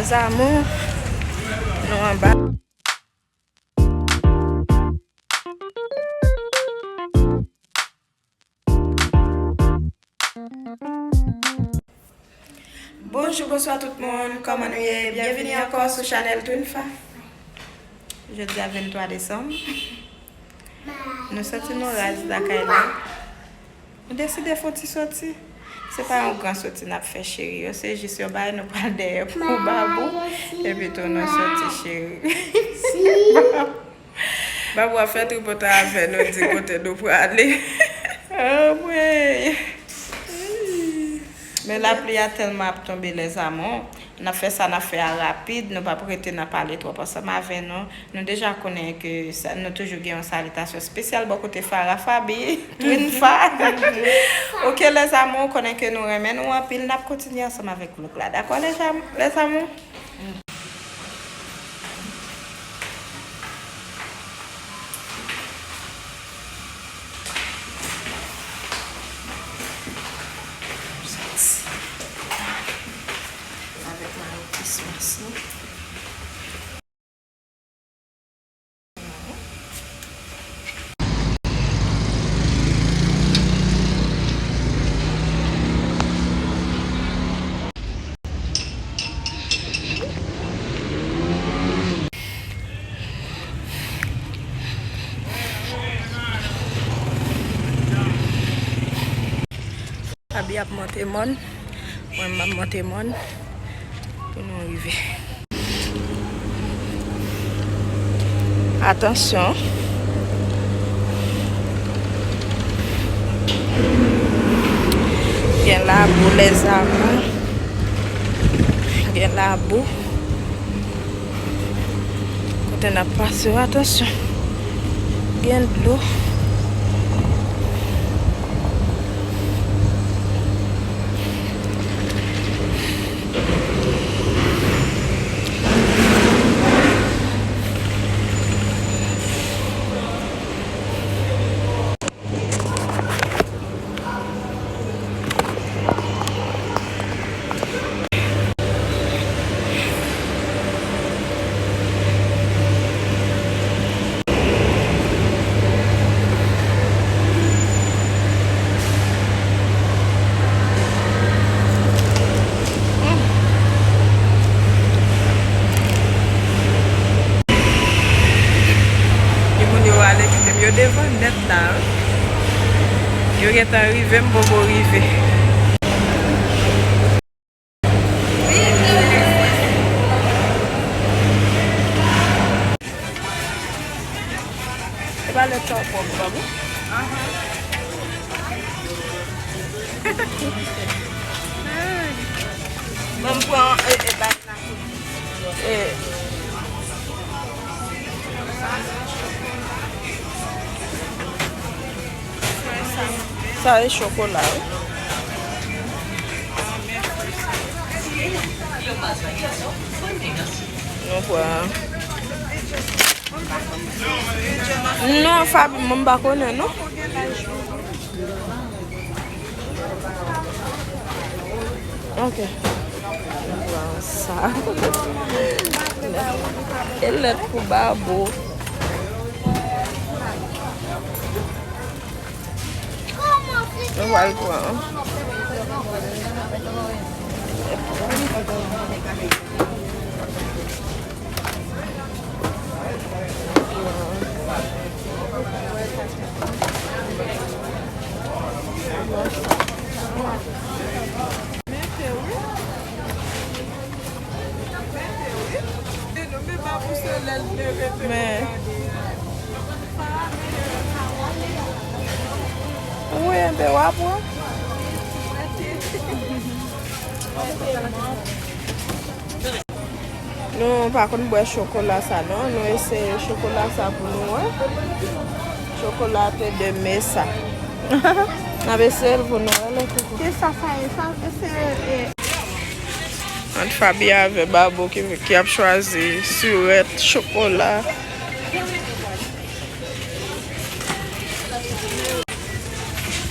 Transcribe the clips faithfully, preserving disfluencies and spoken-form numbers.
Zamou, nou anba. Bonjou, bonswa tout moun, kòman nou ye? Byenvini ankò sou chanèl Twinfa. Jodi a venntwa desanm. Nou soti, nou raz lakay la. Nou deside fè yon ti soti. Se pa yon gran soti n ap fè, cheri. Yo, se jis yon bagay nou pral dèyè pou Babou. Epi tou, nou soti, cheri. Babou ap fè tripotay avè nou, di kote nou prale. Anmwey. Men lapli a tèlman ap tonbe, les amours. N ap fè sa n ap fè a rapid, nou p ap rete nan pale twòp ansanm avè nou. Nou deja konnen ke sa, nou toujou gen yon salitasyon espesyal bò kote Farah Faby, Twinfa. Ok, les amours, ou konnen ke nou renmen nou anpil. N ap kontinye ansanm avèk vlog la. Dakò, les am-, les amours? Avèk mayo Christmas nou. Faby ap monte mòn. Mwen, m ap monte mòn pou nou rive. Atansyon. Gen labou, les amours. Gen labou. Kote n ap pase yo, atansyon. Gen dlo. Timoun yo ale kite m, yo devan nèt la, wi. Yo gentan rive, m poko rive. E pa lèt sa w pran pou Babou? Ban m pran, e, e, bag la. E, sa e chokola, wi. Nou pran. Non, Faby, mwen m pa konnen, non. Ok. Pran sa. E lèt pou Babou. Nou pral pran. Men, wi, enben w ap wè. Nou pa konn bwè chokola sa non. Nou eseye chokola sa pou nou wè. Chocolat de mesa. N ap eseye l pou nou wè, lè koukou. Kisa sa ye? Sa se, e, ant Faby avè Babou ki, ki ap chwazi sirèt, chokola.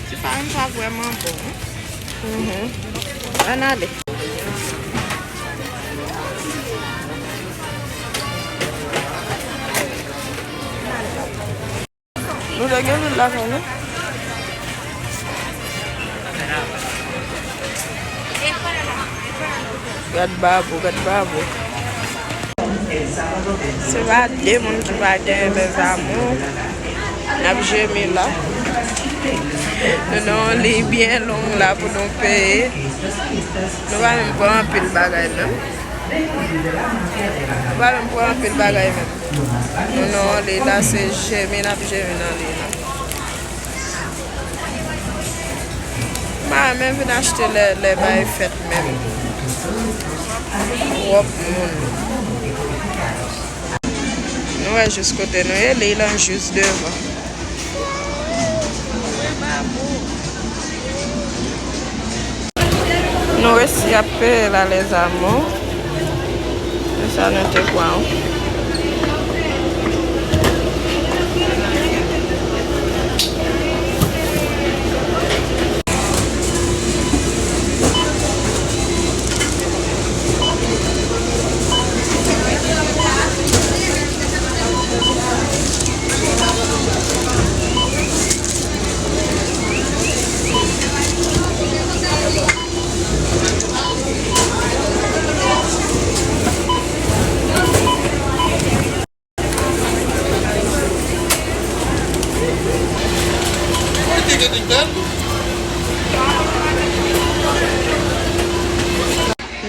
Ti farin sa vrèman bon, wi. Mhm. Ann ale. Ou lè gen moun lakay nou? Gad babou, gad babou. Se pa de moun ki pa gen, mes amours. N ap jemi la. Nou nan yon liy byen long la pou nou peye. Nou pa menm pran anpil bagay menm. Nou pa menm pran anpil bagay menm. Nou nan yon liy la, se jemi n ap jemi nan liy la. M pa renmen vin achte lè, lè bay fèt menm. Twòp moun. Nou wè jis kote nou ye, li lan jis devan. Nou resi ap peye la, les amours. Se sa nou te pran.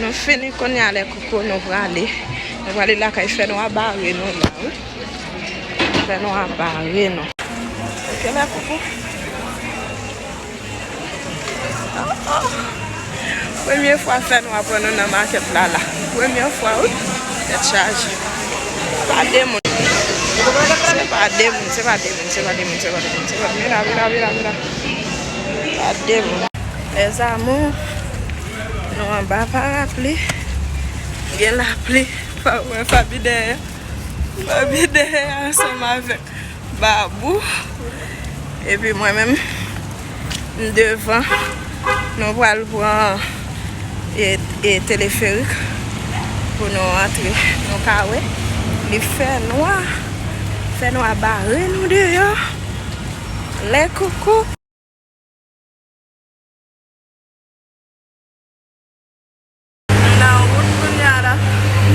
Nou fini kounye a, les coucous, nou prale. Nou prale lakay, fè nwa bare nou la, wi. Fè nwa bare nou. Ok, les coucous. Premye fwa fè nwa pran nou nan makèt la la. Premye fwa, wi. Tèt chaje. Pa de moun. Se pa de moun, se pa de moun, se pa de moun, se pa de moun, se pa de moun. Vin la, vin la, vin la, vin la. Pa de moun. Les amours, nou anba parapli. Gen lapli. Pa wè Faby dèyè. Faby dèyè ansanm avèk Babou. Epi mwen menm, m devan. Nou pral pran e, e teleferik pou nou antre. Nou ka wè, li fè nwa. Fè nwa bare nou deyò. Les coucous. Nou nan wout kounye a la.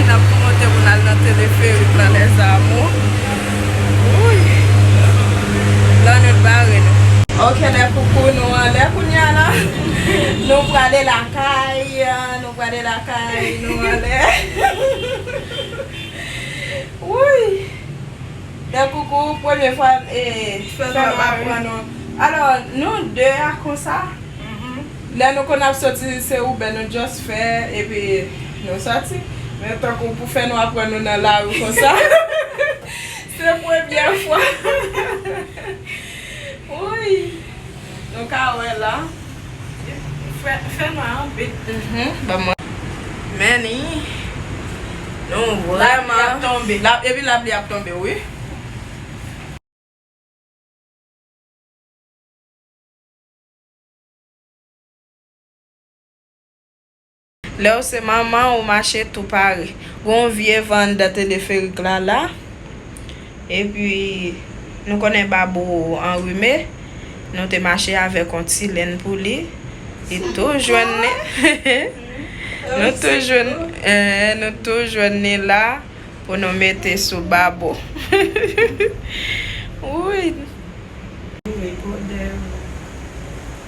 N ap monte pou n al nan teleferik la, les amours. Wouy. Lannwit bare nou. Ok, les coucous, nou anlè kounye a la. Nou prale lakay, nou prale lakay, nou anlè. Wouy. Les coucous, premye fwa, eh, fè nwa pran nou. Alò, nou de a konsa. Lè nou konn ap soti, se Uber nou just fè, epi nou soti. Men tankou pou fè nwa pran nou nan lari konsa. Se premye fwa. Wouy. Nou ka wè la. Fè, fè nwa anpil. Mhm, ban mwen. Men ni, nou vrèman. Lapli ap tonbe. La, epi lapli ap tonbe, wi. Lè w se manman, ou mache tou pare. Gon vye van anndan teleferik la la. Epi, nou konnen Babou anrime. Nou te mache avèk yon ti lenn pou li. Li tou jwenn li. Nou tou jwenn, eh, nou tou jwenn li la. Pou nou mete sou Babou. Wi.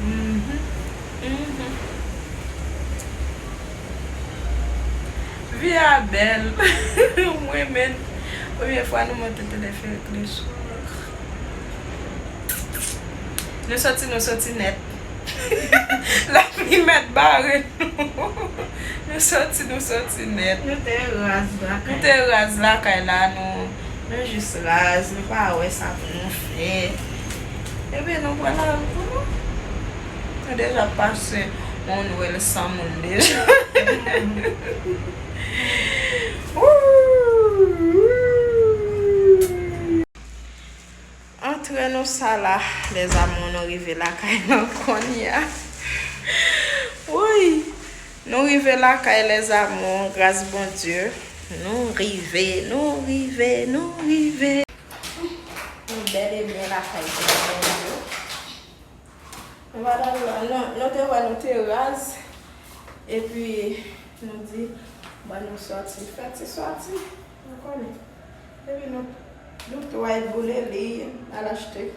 Mhm. Mhm. Vi a bèl. Mwen menm, premye fwa nou monte teleferik le swa. Nou soti, nou soti nèt. Lapli mèt bare nou. Nou soti, nou soti nèt. Nou te raz lakay. Nou te raz lakay la, nou, nou jis raz, nou pa wè sa pou nou fè. Epi nou pran lari pou nou. Nou deja pase yon Nwèl san moun deja. Antre nou sa la, les amours, nou rive lakay nou kounye a. Wi, nou rive lakay, les amours, gras Bondye. Nou rive, nou rive, nou rive. Nou bèl e byen lakay nou. Vwala, nou, nou te wè, nou te raz. Epi, nou di, bon, nou sòti, fè ti sòti, nou konnen. Epi nou, nou twa boule li, n al achte.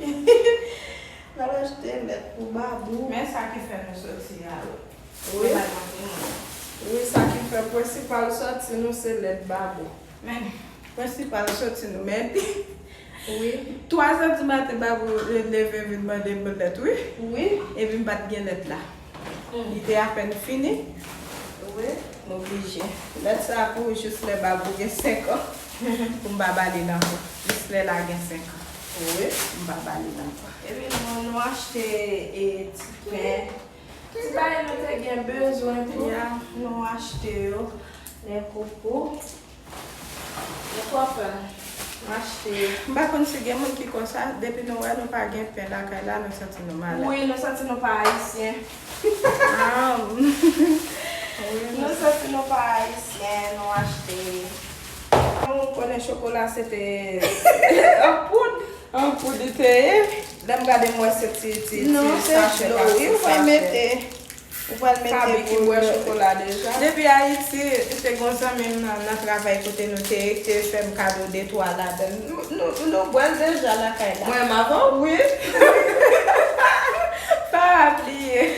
N al achte lèt pou Babou. Men sa ki fè nou sòti a, wi. Wi. Wi, sa ki fè prensipal sòti nou se lèt Babou. Men, prensipal sòti nou, men wi. Twa zè di maten, Babou leve vin mande m lèt, wi. Wi. Epi m pa t gen lèt la. Li te apèn fini. Wi. M oblije. Lèt sa pou jis lè Babou gen senk an. Pou m pa ba li l ankò. Jis lè l a gen senk an. Wi. M pa ba li l ankò. Epi nou, nou achte, e, ti pen. Ti bagay nou te gen bezwen tou, nou achte yo. Lè koko. Lè koko, nou achte. M pa konn si gen moun ki konsa, depi nou wè nou pa gen pen lakay la, nou santi nou malad. Wi, nou santi nou pa ayisyen. Ah. Wi, nou santi nou pa ayisyen, nou achte. Nou konnen chokola se te an poud. An poud li te ye. Lè m gade m wè se ti, ti, ti sachè pa ti sachè. Non, se dlo, wi, ou pral mete. Ou pral mete pou. Fabi ki bwè chokola deja. Depi Ayiti, te gon zanmi m nan, nan travay kote nou te ye, ki te fè m kado de twa ladan l. Nou, nou, nou bwè l deja lakay la. Mwen menm avè w? Wi. Pa bliye.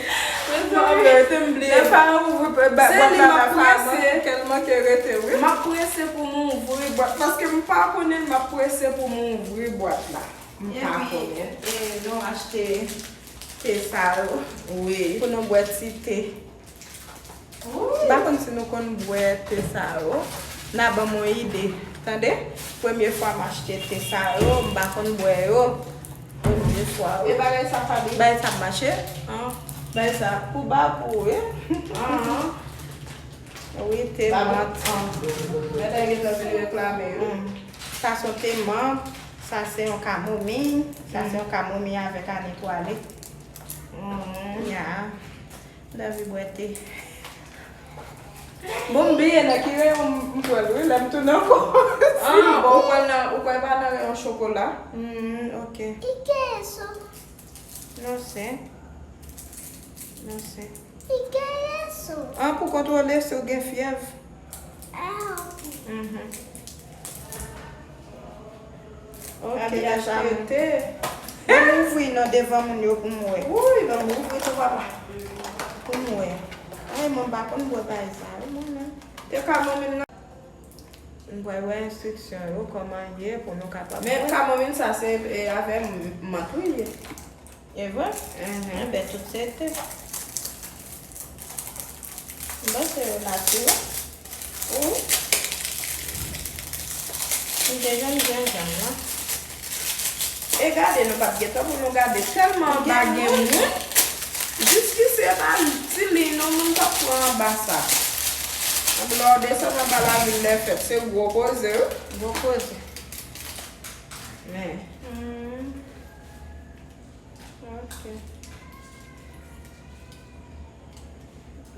Mwen menm te m bliye. Lè pa ouvri bwat la nan fam, kè l manke rete, wi. M ap prese pou m ouvri bwat, paske m pa konnen, m ap prese pou m ouvri bwat la. M pa konnen. Epi, e, nou achte te sa yo. Wi. Pou nou bwè ti te. Wi. M pa konn si nou konn bwè te sa yo. N a ban m yon ide. Tande? Premye fwa m achte te sa yo, m pa konn bwè yo. Premye fwa, wi. E bagay sa pa di. Bagay sa ap mache? An. Bagay sa pou Babou, wi. An. Wi, te mant. Mèt ay gentan vin reklame, wi. Hmm. Sa se yon te mant, sa se yon kamomiy, sa se yon kamomiy avèk anetwale. Hmm. Ya. M anvi bwè te. Bon, m bliye nan ki reyon m pran l, wi, lè m tounen ankò. Ah, bon, ou pran nan, ou pran pa nan reyon chokola? Hmm, ok. Non, se. Non, se. An pou kontwole si w gen fyèv. Mhm. Ok, achte te. Ban m ouvri non devan moun yo pou m wè. Wi, ban m ouvri tou papa. Pou m wè. Ay, mwen m pa konn bwè bagay sa, wi, mwen menm. Te ka mwen menm nan. Nou pral wè enstriksyon yo, kòman l ye, pou nou kapab wè. Men kamomin sa, se, e, avè m-, mant wi l ye. E vre? Enben, tout se te. M panse yo natirèl. Wi. M te jwenn jenjanm nan. E gade, nou pa t gen tan pou nou gade. Tèlman anba gen moun. Jiskisi e pa ti liy non moun t ap pran anba sa. Ann lè w desann anba lavil lè fèt, se gwo koze, wi. Gwo koze. Men. Hmm. Ok.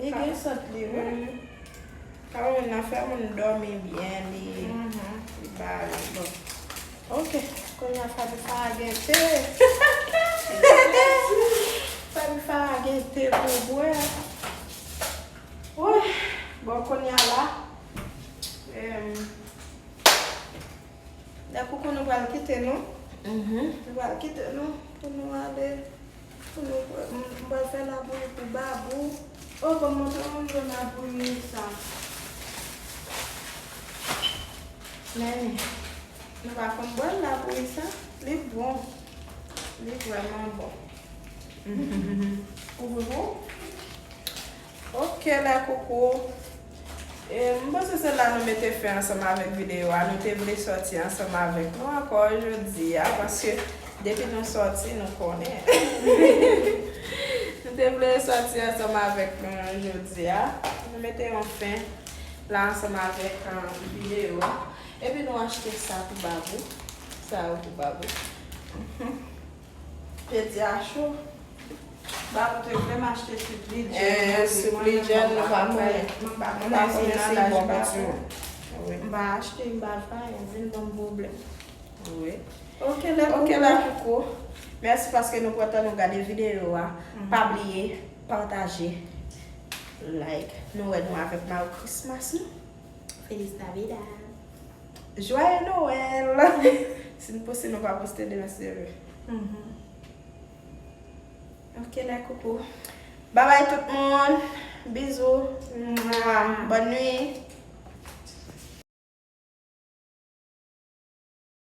Li gen sant li, wi. Kamomin nan fè moun dòmi byen, li, li ba yo. Bon. Ok, kounye a Faby Farah gen te. Faby Farah gen te pou bwè. Wi, bon, kounye a la, em, Dakoukou, nou pral kite nou. Mhm. Nou pral kite nou pou nou ale. Pou nou, m, m pral fè labouyi pou Babou. Oh, ban m montre nou jan labouyi sa. Men, nou pa konn bwè labouyi sa. Li bon. Li vrèman bon. Mhm. Ou bon? Ok, lè koukou. E, m panse se la nou mete fen ansanm avèk videyo a. Nou te vle sòti ansanm avèk nou ankò jodi a, paske depi nou sòti, nou konnen. Nou te vle sòti ansanm avèk nou jodi a. Nou mete yon fen la ansanm avèk, um, videyo a. Epi nou achte sa pou Babou. Sa yo pou Babou. Pedi a cho. Babou te vle m achte sipli djèn. Eh, sipli djèn, nou pa konnen. M pa konnen si nan laj Babou. M pa achte, m pa fè anyen, vin ban m pwoblèm. Wi. Ok, lè koukou. Mèsi paske nou pran tan nou gade videyo a. Pa bliye pataje, like. Nou wè nou avèk Merry Christmas nou. Feliz Navidad. Joyeux Noël. Si n poste nou pa poste demen se vre. Ok, les coucous. Bye bye tout moun. Bizou. Bonne nuit.